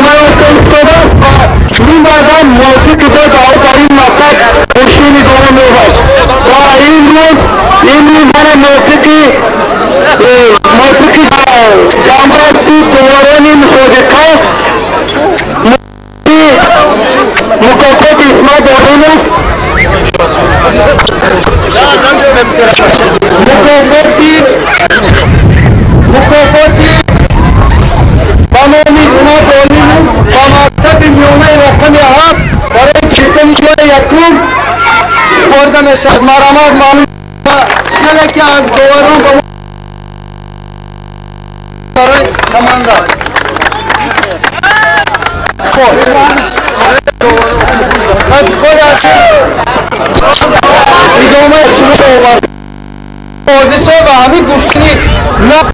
Идома ёфта истодааст ва ин баъдан мувофиқи даъво дар ин мақсад гӯштин идома меёбад ва имрӯз мана мувофиқи ҷамъбасти доварони мусобиқа мукофоти Исмат Олимов, мукофоти ба номи Исмат Олимов ба мактаби миёнаи рақами 7 барои гирифтани ҷои якум супорида мешавад. Марҳамат, маълум чӣ ки аз доварон ба барои команда. Хуб, идомаи шумо овард ва ҳамин гӯштини на.